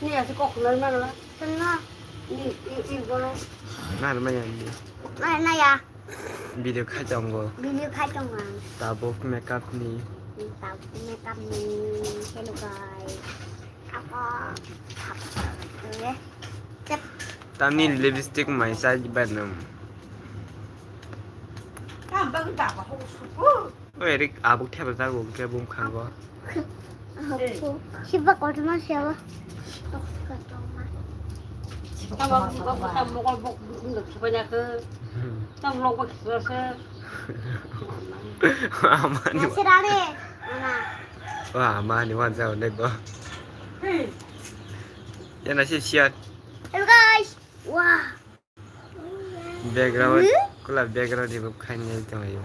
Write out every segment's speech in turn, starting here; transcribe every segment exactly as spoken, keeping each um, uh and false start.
Ni asi kok khulai mano. Sengno. Ni, ni, ni bono. Na, na, ya, ni. Na, na, ya. Video khai tongo. Video khai tongo ang. Tabuk makeup ni. Tabuk makeup ni. Hello, guys. Ako. Ako. Cep. Tamni lipstick mai sa banam. Ang bang ta ko. Oi, Erik, abuk thepajak bo hwnkhe bumkhango. Siba kotorma siya. Tamo mokol bok bukung dok sibanyak. Tam lok bok sese. Amani. Nasirare. Mana. Wah, amani wan jao nek bo. Hey. Ya nasi siat. Hello guys. Wah. Background, hmm? Kula background ni bo khainai tonglaio.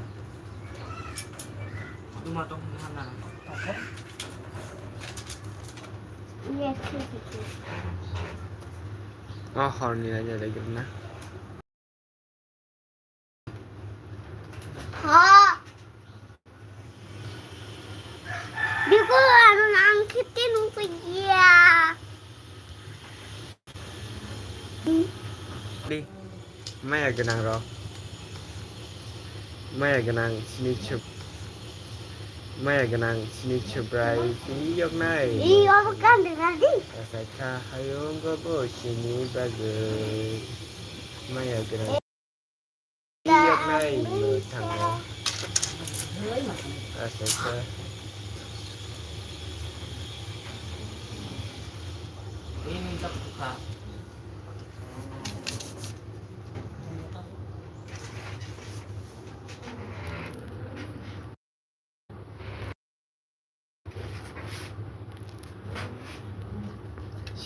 Duma tong hana. Yes, yes, yes, yes. Oh, horni aja lagi na. Ha. Biko ano nang khete nung ya. Di, maya gwnang rok. Maya gwnang sini chup. Maya gwnang sini chuprai sini yoknai. Di, obo kan de na di. Asai kha hayung go bo sini bagwi. Maya gwnang. Iyaknai mwthangno. Achacha.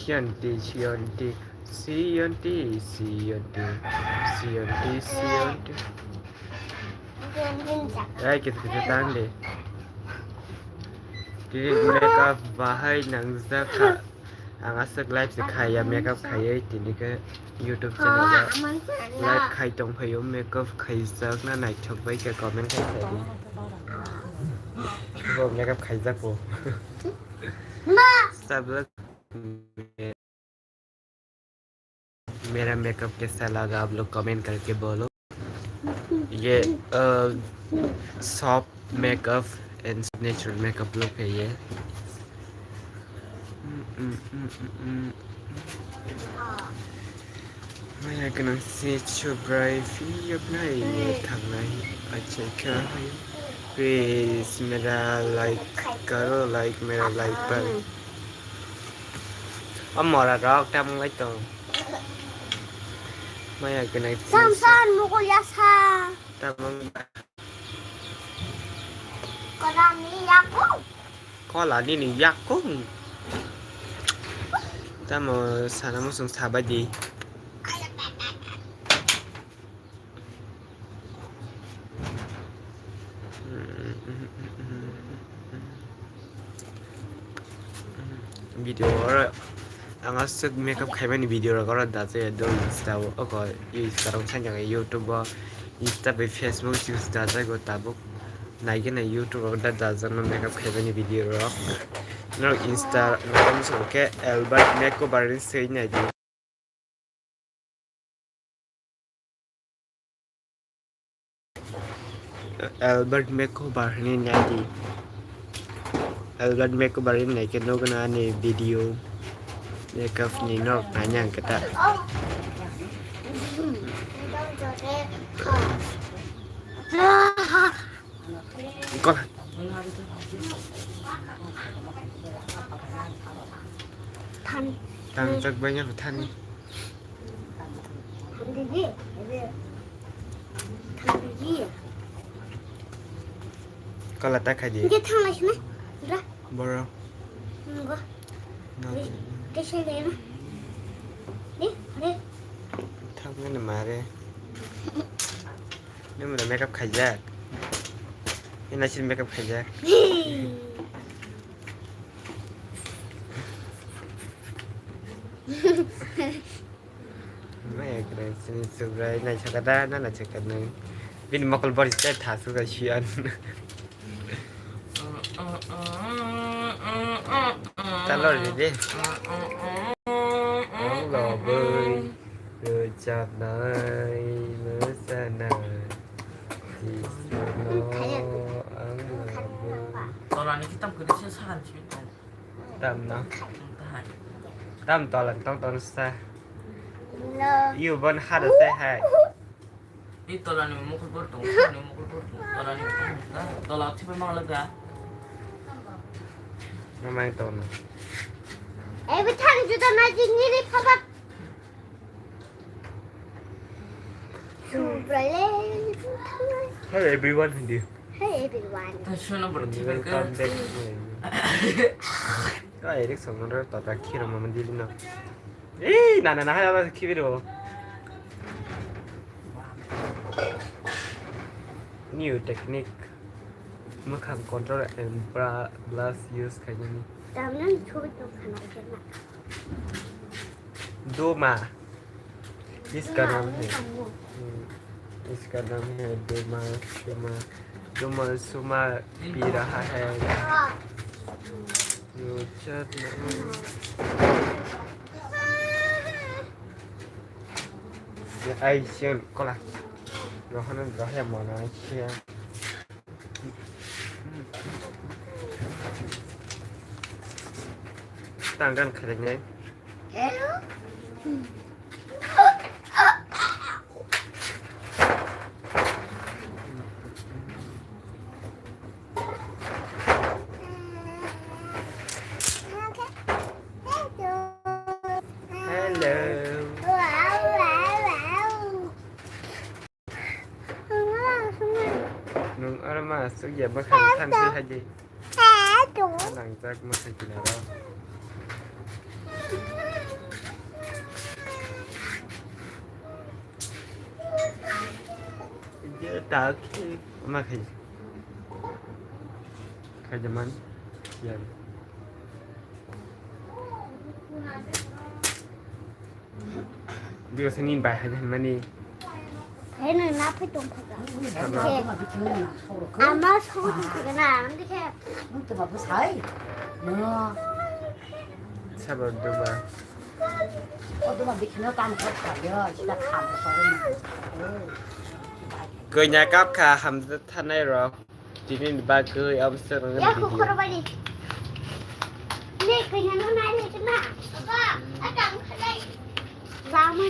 Siyanti, siyanti, siyanti, siyanti, siyanti, siyanti. Ai, kita, kita tang deh. Tini makeup bahai nangjak kha. Ang aswk live se khaiya, makeup khaiya, tini khe YouTube channel o live khai tong phaio, makeup khaijak na naithok bai khe comment khai khai di. Bo makeup khaijak bo. Sabla मेरा makeup कैसा लगा, आप लोग comment करके बोलो। ये, uh, soft makeup and natural makeup look है ये। Maya gwnang se chubrai phiyoknai thangnai achaikha. Please mera like karo, like mera like par. O mora rok tamung lai tong. Maya gwnang se. Sam san mukul yasa. Tamung. Kola nini yakung. Kola nini yakung. Tamo sana musung sabai di. Video oro ang aswk makeup khaimani video rok oro dajaya do Insta o, oko Insta rok sainai YouTube o, Insta bai Facebook use dajago tabuk. Naikhe nai YouTube o da dajakno makeup khaimani video rok. Norok Insta rok khe Albert Makeover ni swi naidi. Albert Makeover hinwi naidi. Albert Makeover hinwi naikhe nukgwna ani video makeup ni norok naina hwnkhe ta. Kola. Than. Tang chak bai ya than. Than di di. Than di di. Kola ta khai di. Dia thang lai sini. Udah. Boro. Nunggu. Nunggu. Dia sini deh. Nih, nih. Thang ni mare. Nwng mwnwi makeup khaijak. Nwng naisir makeup khaijak. Maya kwrwi chini chubrai naisaka da na naisaka nwng. Bini mokol bori chai thasu ga siyan. Talor ride. Lobwi rwchapnai, mwsanai, Jisuno ang lobwi. Tolani kitab kwrwi se sahan simi tong. Tamno? Tahai. Tam tolan tong tong sa. Love. You bon hada say hi. Ni tolani mukul bor tong, ni mukul bor tong. Tolani mukul bor tong. Tola thibai mang laga. Namai tong. Every time you don't like it, papa. Hello everyone, hindi. Hey everyone. Ta shuna bor thibai ka. Welcome back to my. Ka Eric Songno ta ta khiro mama dili no. Ei, na, na, na, hai, ba, khibiro. New technique. Mwkhang control and bra-, blush use khainani. Tamnani chhori tong khana kena. Duma. इसका नाम है। हम्म, इसका नाम है डुमा सुमा। डुमा सुमा पी रहा है। Yo, chat na. Ya, ai, siyan, kola. Rohana, rohya, mana, siya. Tanggan kharinai. Hello. Nwng oro ma aswk ya bwkhang thansi hai di. Nangjak mwkhai kinaro. Ye tak ma khai. Khai jaman. Ya. Dio sini bai hai mani. Hai nwng na phai tong phaga. Ama song tong phaga na ang dikhe. Nwng toma bwsai. Nwng. Sabar doba. O duma bikino tam kha kha yo, sila kham ko. Kanya kap kha hamjak thanai rok. Tini ni bagwi abo se rwngna video. Ya, video. Kukhoro bari. Ne, kanya no nai le na. Baba, a tang khalai. Lamani.